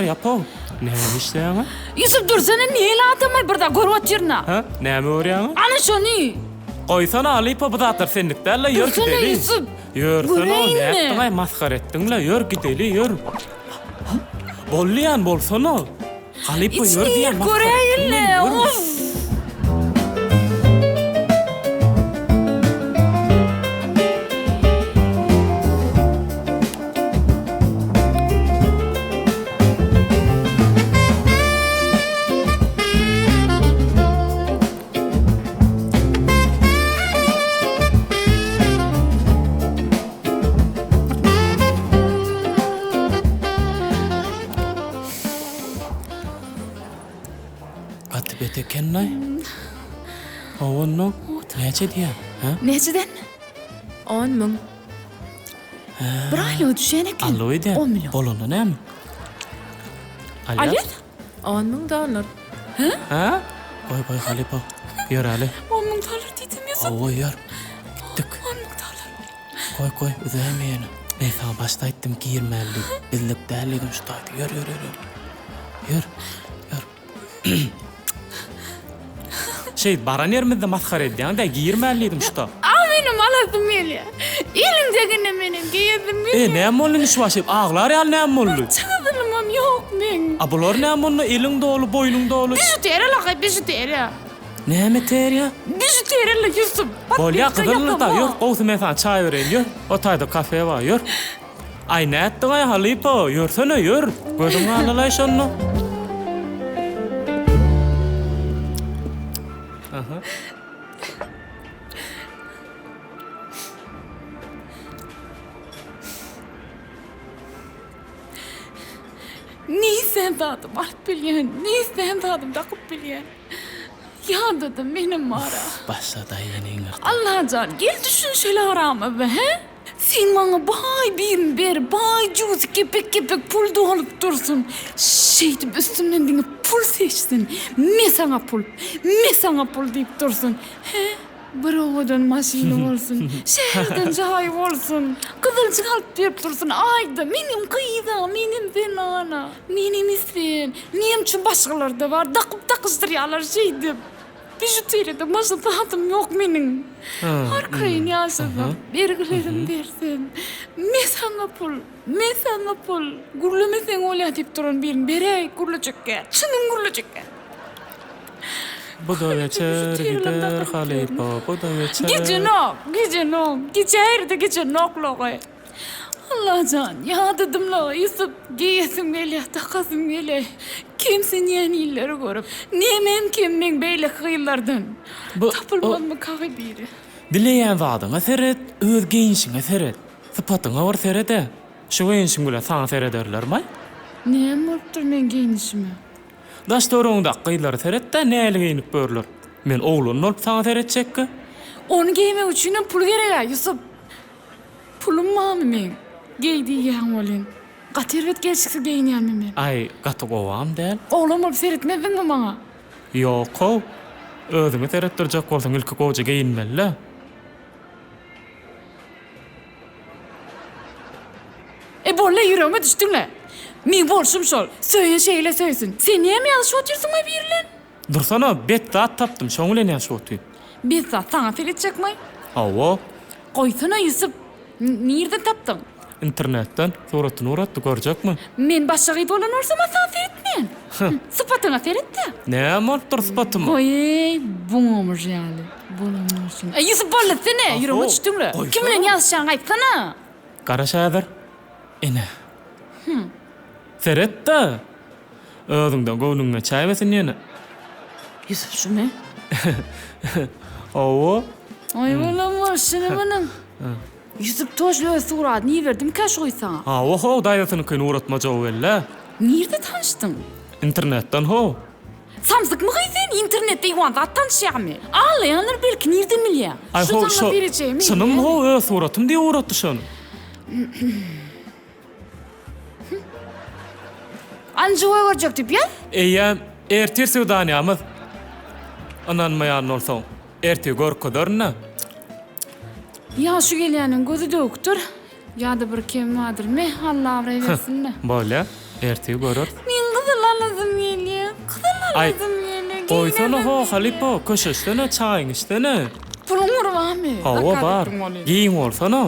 Ýör, ýap-ow. Näme işleýäň-a? Ýusup dursana, nähili adamaý bir zat görüp otyryn-a. Hä? Näme görýäň-a? Ana şony. Goýsana, halypa, bu zatlar senlik däl-le, ýör Dursana, gideli. Ýusup. Ýörsene, Göreýin-le. nätdiň-aý, masgara etdiň-le, ýör gideli, ýör. Boldy ýan, bolsana. Halypa, ýör Içini diýýän, iýip masgara etdiň göräýin-le, meni, ýör. uff. Gaty bet eken-laý. Hawa, onda näçe diýýäň, hä? Näçeden? On müň. Bir aýlyga düşýän eken. Allo edýän. On million. Bolanda näme? Alýas. On müň dollar. Hä? Hä? Goý, goý, halypa. Ýöräli. On müň dollar diýdim, Ýusup. Hawa, ýör. Gitdik. On müň dollar. Goý, goý, üzäýme ýöne. Men saňa başda aýtdym, girmäli diýip. Bizlik däl diýdim şu taýda. Ýör, ýör, ýör, ýör. Ýör, ýör. Şeý, baran ýerimizde masgara edýäň-dä, girmäli diýdim şu-da. A menem alasym gelýär. Eliň degende menem geýesim E, gelýär. näme boldy indi şu wagt şeýdip aglar ýaly näme boldy? Bir çyzylymam ýok meň. A bular näme onda eliň doly, boýnuň doly? Bižuteriýa lakaý, bižuteriýa. Näme teriýa? Bižuteriýa la Ýusup. Bolýa Podpirka gyzyldyr-da, ýapama. ýör, gowusy men saňa çaý bereýin, ýör. O taýda kafe bar, ýör. Aý nätdiňaý halypa, ýörsene, ýör. Gözüň galalaý şonda. Aha. Ne islän zadym alyp bilýän, ne islän zadym dakyp bilýän. Ýadadym menem bara. Başladaý ýene iňirdi. Allajan, gel düşünşeli aramyzda, hä? Sen maňa baý birini ber, baý jübüsi kepek-kepek pul dolup dursun. Şeýdip üstümden diňe pul seçsin. Me saňa pul, me saňa pul diýip dursun. Hä? Bir owadan maşyny bolsun, şäherden jaýy bolsun, gyzyljyk alyp berip dursun, aýda, menem gyz-a, menem zenana, menem isleýän, nem üçin başgalarda bar, dakyp dakyşdyrýarlar şeýdip. Bižuteriýada başga zadym ýok meniň. Arkaýyn ýaşasam, bergilerim bersem, me saňa pul, me saňa pul, gürlemeseň bolýar diýip duran birini beräý, gürlejekkä, çynym gürlejekkä. Bu-da geçer gider halypa, bu-da geçer. Gijenok, gijenok, geçäýerde geçenok logy. Allajan, ýadadym logy, Ýusup, geýesim gelýär, dakasym gelýär. Kemsinýän illeri görüp, nemem kem meň beýleki gyzlardan. Tapylmazmykagy biri. Dileýän zadyňa seret, öz geýinişiňe seret. Sypatyňa bir seret-ä. Şu geýinişiň bilen saňa serederlermaý? Näme bolupdyr meň geýnişime? Daş-töweregiňdäki gyzlara seret-dä, nähili geýnip ýörler. Men oglan bolup saňa seretjekge. Ony geýmek üçinem pul gereg-ä, Ýusup. Pulum barmy meň? Geý diýýäň welin. Gaty erbet gelşiksiz geýinýänmi men? Aý, gaty gowam däl. Oglan bolup seretmezdiňmi maňa? Ýok-ow. Özüňe seretdirjek bolsaň ilki gowja geýinmeli-dä. E bolle ýüregime düşdüňle. Meň bolşum şol. Söýen şeýle söýsün. Sen näme ýazyşyp otyrsyňmaý biri bilen? Dursana, bet zat tapdym, şoň bilen ýazyşyp otyryn. Bet zat saňa seretjekmaý? Hawa. Goýsana Ýusup. Nirden tapdyň? Internetden. Suratyny ugratdy, görjekmi? Men başga gyz bolan bolsam-a saňa seretmen. Sypatyňa seret-dä. Näme bolupdyr sypatyma? Goý-eý, buňamyş ýaly. Bolan bolsun. Eý, Ýusup boldy sene, ýüregime düşdüň-le. Kim bilen ýazyşýaňy aýtsana. Garaş häzir. Ine. Seret-de! Özüňden göwnüň geçäýmesin ýene. Ýusup şumy? Hawa. Aý bolan bolşuny munuň. Ýusup toşly öz suratyny iberdimikä şu gyz saňa? Hawa how, daýzasynyňkyny ugratmajagy belli. Nirde tanyşdyň? Internetden how. Samsykmy gyz sen, internetde iwan zat tanyşýarmy? Aglaýanlar belki nirden bilýär? Aý Şu how, saňa şo berejegimi çynym bilýän. how, öz suratym diýip ugratdy şony. Anjy goýberjek diýip ýaz. Eýýäm ertir swidaniýamyz. Ynanmaýan bolsaň, ertir görkezerin-dä. Ýa şu gelýäniň gözi döwükdir, ýa-da bir kemi bardyr. Meh, Alla abraý bersin-dä. Bolýa, ertir göreris. Meň. Aý, Alasym gelýär, goýsana geýnesim ho, gelýär. halypa, köşeşsene, çaýyňy içsene. Puluň bir barmy? Hawa, Zakaz bar. etdiň ony. Giň bolsana.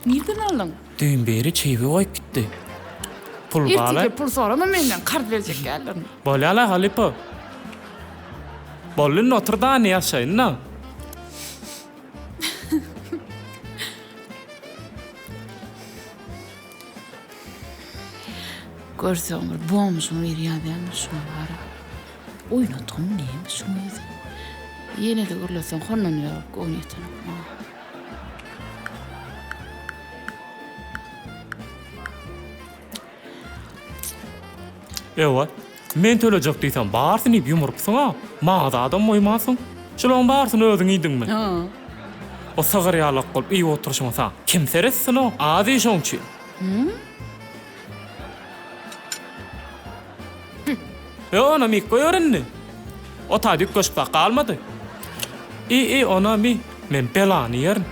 Nirden aldyň? Düýn biri çibi goýup gitdi. Pul Ertir bar-a. gelip pul sorama menden, karz berjek däldirin. Bolýa-la, halypa. Boldy indi otur dany ýaşaýyn-da. Görseň bir bomžyň biri ýazýandyr şuňa bara. Oýnatgymy näme şuň özi. Ýene-de gürleseň hondan beri göwni ýetenok maňa. Ewa, men tölejek diýsem barysyny iýip ýumrupsyň-a, maňa zadam goýmansyň. Şularyň barysyny özüň iýdiňmi? Hä. O sygyr ýalak bolup iýip oturyşyňa saňa kim seretsin-ow? Az iý şoň üçin. Ýok, onam iýip goýber indi. O taýda üýtgeşik zat galmady. Iý, iý, onam iý. Men belany iýerin.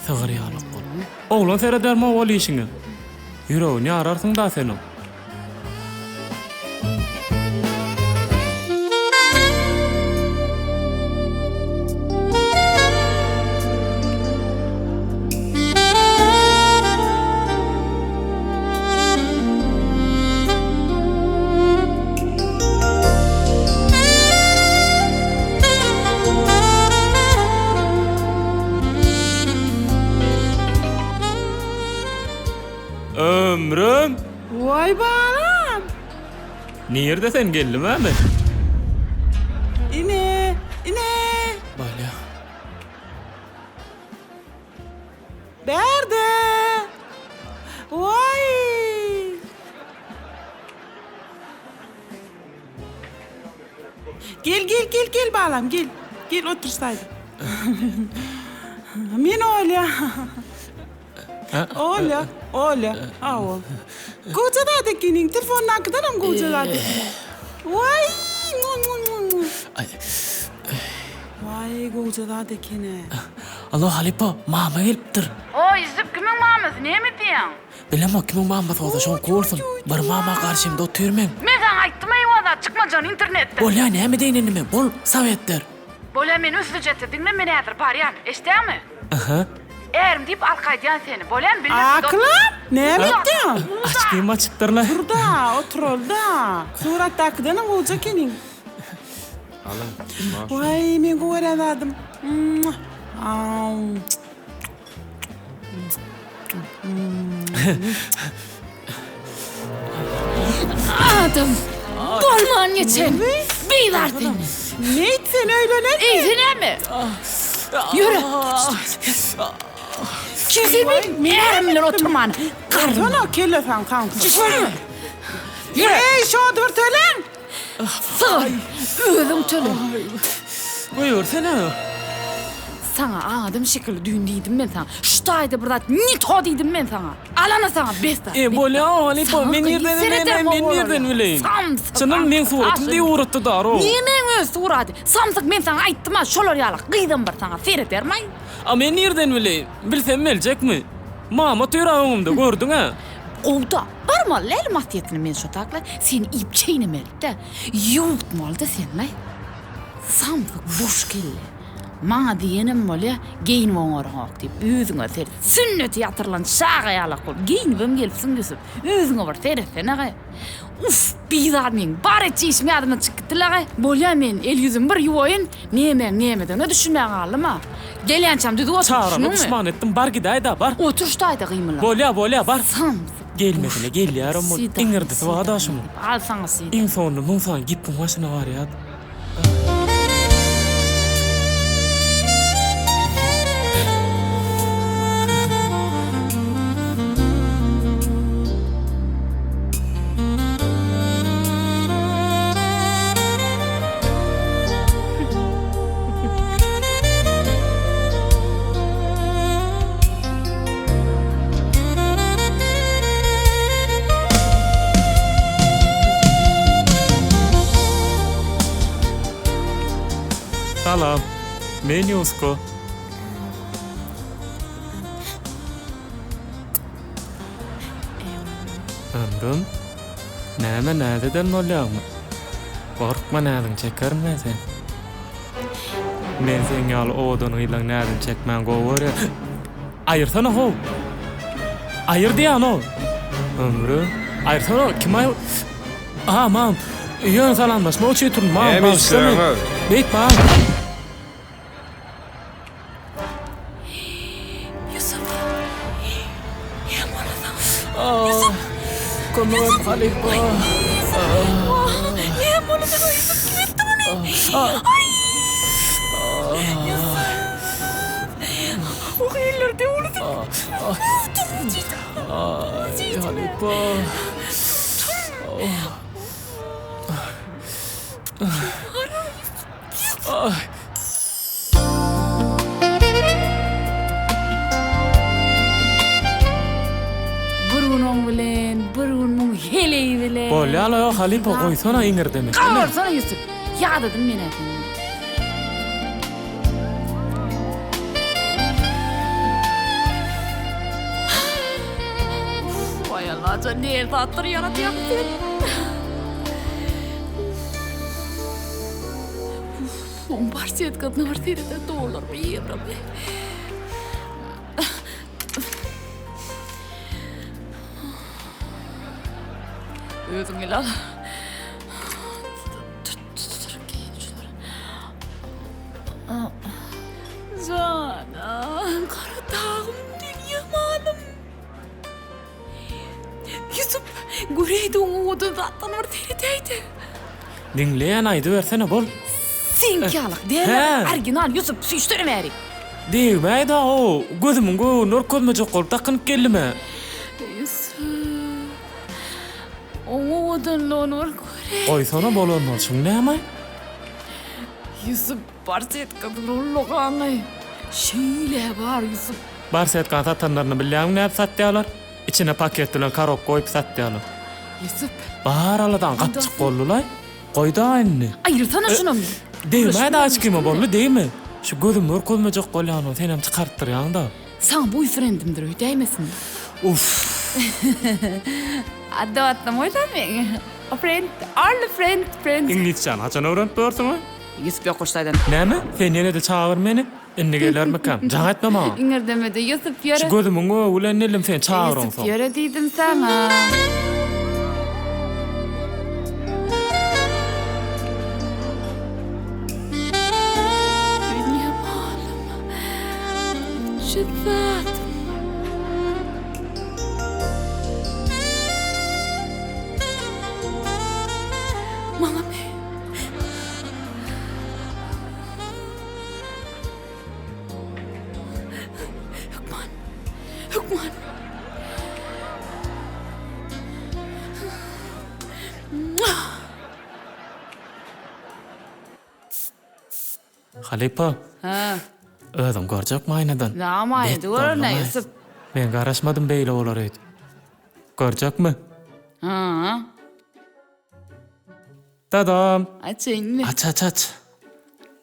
Sygyr ýalak bol. Oglan seredermi ol işiňe? Ýüregini ýararsyň-da sen oň. Ömrüm! Waý balam! Nirde sen geldim-ä men? Ine, ine! Bolýa. Bärde! Waý! Gel, gel, gel, gel balam, gel. Gel otur şaýda. Men Olýa. Olýa, Olýa, hawa. Goja zat ekeniň, telefondakydanam goja zat ekeniň. Waý! Waý, goja zat eken-ä. Alo, halypa, mama gelipdir. Oý, Ýusup, kimiň mamasy, näme diýýäň? Bilemok, kimiň mamasy bolsa şoňky bolsun. Bir mama garşymda otyr meň. Men saňa aýtdym-aý walla, çykmajagyny internetden. Bolýa, näme edeýin indi men, bol, sowet ber. Bolýa, meni ünsli-je diňle, men häzir barýan, eşidýäňmi? Aha. Ärim diýip arka aýdýan seni, bolýamy, bildirsiz otur. Akylam, näme etýäň? Açgym açypdyrla. Dur-da, oturaly-da. Suratdakydanam gowja ekeniň. Waý, meň gowy görýän zadym. Adam bolman geçen. Bizar seni. Neýt sen öýlenen? Eýse näme? Ýöre. Kimse men ärim bilen oturman. Garrana kelle saň saňsy. Ýöre. Eý, şody bir töläň. Sygyr, özüň töle. Goýbersene. Saňa adam şekilli düýn diýdim men saňa. Şu taýda bir zat ne to diýdim men saňa. Alana saňa bes zat. E bolýa halypa men nirden bileýin men nirden bileýin. Samsyk. Çynym meň suratym diýip ugratdy daro. Niye meň öz suraty? Samsyk men saňa aýtdym-a şolar ýaly gyzam bir saňa seredermaý. A men nirden bileýin? Bilsem geljekmi? Mama otyr-a öňümde gördüň-ä. Gowda. Barmaly däl masyýetini men şo takla seni iýip çeýnemeli-dä. Ýuwutmaly-da seni. Samsyk boş kelle. Maňa diýenem bolýa, geýinip oňaryňok diýip. Özüňe seret. Sünneti ýatyrylan çaga ýalak bolup geýnibem gelipsiň Ýusup. Özüňe bir seretsene-ge. Uff, bizar meň bar etjek işim ýadymdan çykyp gitdi-le-ge. Bolýa men el-ýüzümi bir ýuwaýyn. Nemäň nemedigine düşünmän galdym-a. Gelýänçäm düzüp otur, Çagrama düşündiňmi? duşman etdim, bar gidäý-da, bar. Otur şu taýda gymylda. Bolýa, bolýa, bar. Samsyk. Gelmesine gelýärem ol, iňirdisi bar-da şunuň. Al saňa sida. Iň soňunda muň sany gepiň başyna barýar. Salam. Men Ýusko. Ömrüm. Näme näz eden bolýaňmy? Gorkma näziňi çekerin men seň. Men seň ýaly owadan gyzlaň näzini çekmäni gowy görýän. Aýyrsana how! Aýyr diýýän-ow! Ömrüm. Aýyrsana, kim aý A, mam. Ýöne salamlaşmak üçin turdum, mam. Näme Bagyşla meni. işleýäňiz? Beýtme, mam. Ýusup. Näme boldy saňa? Ýusup. Kömek et, halypa. Näme boldy saňa, Ýusup? Kim etdi muny? Aý! Ýusup. Oh, eller döwüldi. Aý, halypa. Bir gün oň bilen, bir gün muň heleýi bilen. Bolýa-la, halypa, goýsana iňirdemesini. Gabarsana, Ýusup. Ýadadym men-ä senden. Waý Allajan ne zatlar ýaradýaň sen. Oň barsetkasyna bir sereden dollarmy ýewromy. Özüň gel al. Janam, gara dagym, dünýe malym. Ýusup, göräýdi oň owadan zatlaryny bir seredäýdi. Diňleýän aýdybersene bol. Seňki ýalyk däl, original Ýusup, süýşsene bäri. Degmäý-da-ow, gözümiň gögüni görkezmejek bolup dakynyp geldim-ä. Ýusup, oň owadanlygyny bir göräý. Goýsana bolan bolşuň näme? Ýusup, barsetka durullygyňy şeýle bar Ýusup. Barsetkany satanlaryny bilýäňmi nädip satýarlar? Içine paket bilen korobka goýup satýarlar. Ýusup. Bar aladaň gapjyk boldy-laý. Goý-da indi. Aýyrsana şunam. Degme-de açkime boldy degme. Şu gözümi görkezmejek bolýanymy senem çykartdyrýaň-da. Saňa boýfrendimdir öýdäýmesin. Uff. Adda atdam goýsam meň. Friend, only friend, friend. Iňlisçäni haçan öwrenip ýörsüň-aý? Ýusup ýok goşlaýdan. Näme? Sen ýene-de çagyr meni. Indi gelermikäm? Jaň etme maňa. Iňirdemede Ýusup ýöre. Şu gözümiň gögi bilen geldim seni çagyransoň. Ýusup ýöre diýdim saňa. Dünýe malym, şu zatym. Maňamy? Hökman. Hökman. Halypa. Hä. Özüň görjekmi aýnadan? Näme aýnada görerin-ä, Ýusup. Men garaşmadym beýle bolar öýdüp. Görjekmi? Hä. Dadam! Açaýynmy? Aç aç aç.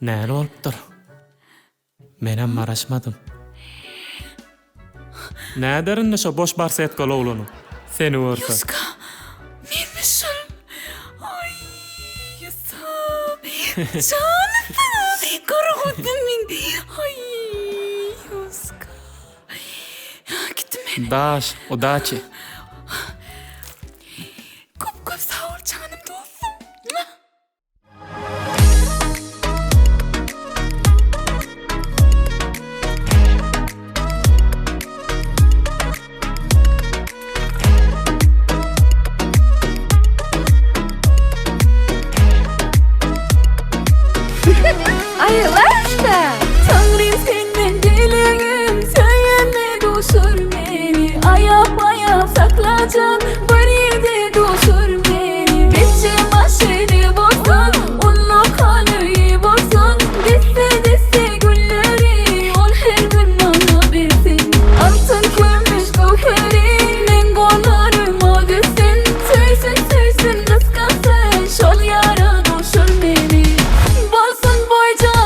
Näl bolupdyr? Menem garaşmadym. Näder indi şo boş barsetkaly oglanyň seni görse. Ýuska, menmi şol? Aý, Ýusup, janym saňa, garagozum meň. Aý, Ýuska. Gitdim men. Daş, udaçi. Köp köp sag bol janym dostum. Aýylarsa! Taňrym senden dilegim, söýenme duşur meni, Aýap-aýap saklajak bir ýerde duşur meni. Beçje maşyny bolsun, ullakan öýi bolsun, Desse-desse gülleri ol her gün maňa bersin. Altyn, kümüş, göwheri meň gollaryma düzsün, Söýsün, söýsün, gysgansyn, şol ýara duşur meni. Bolsun boýja.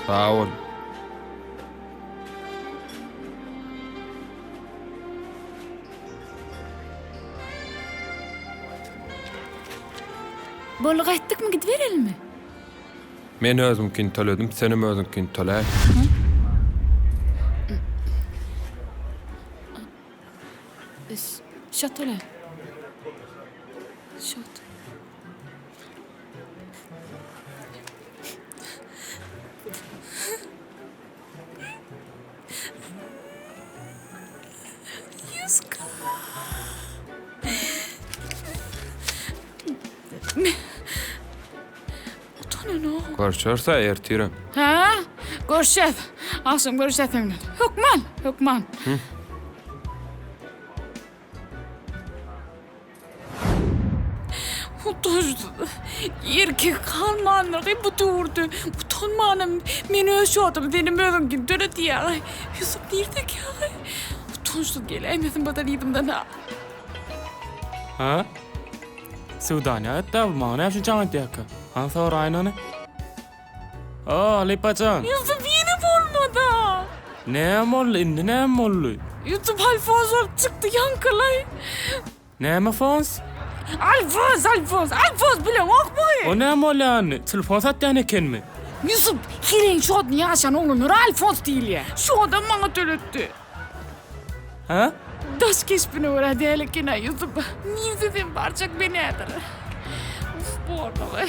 Sag bol. Boldy gaýtdykmy gidiberelimi? Men özümkini töledim, senem özüňkini töläý. Şot töle. Şot. Ýuska. Utananok. Görüşeris-ä ertirem. Hä? Görüşýäs. Agşam görüşýäs seň bilen. Hökman, hökman. Utançsyz. Erkek galmandyr bu döwürde. Utanmanam men öz şodumy senem özüňkini töle diýýär. Ýusup nirdekä? Utançsyz geläýmesin bazar yzymdan. Hä? Söwdany aýtda, bu maňa näme üçin jaň edýärkä? Hany soraýyn ony. O, Lipajan. Ýusup ýene bolmady. Näme boldy, indi näme boldy? Ýusup Alfons bolup çykdy ýaňkylaý. Näme fons? Alfons, Alfons, Alfons bileňokmy? O näme bolýar indi? Telefon satýan ekenmi? Ýusup, heleýiň şodyny ýaşan oglanlara Alfons diýilýär. Şu adam maňa töletdi. Hä? Daş keşbine görä däl eken-ä Ýusup. Nirde sen barjak men häzir. Uf, borlugy.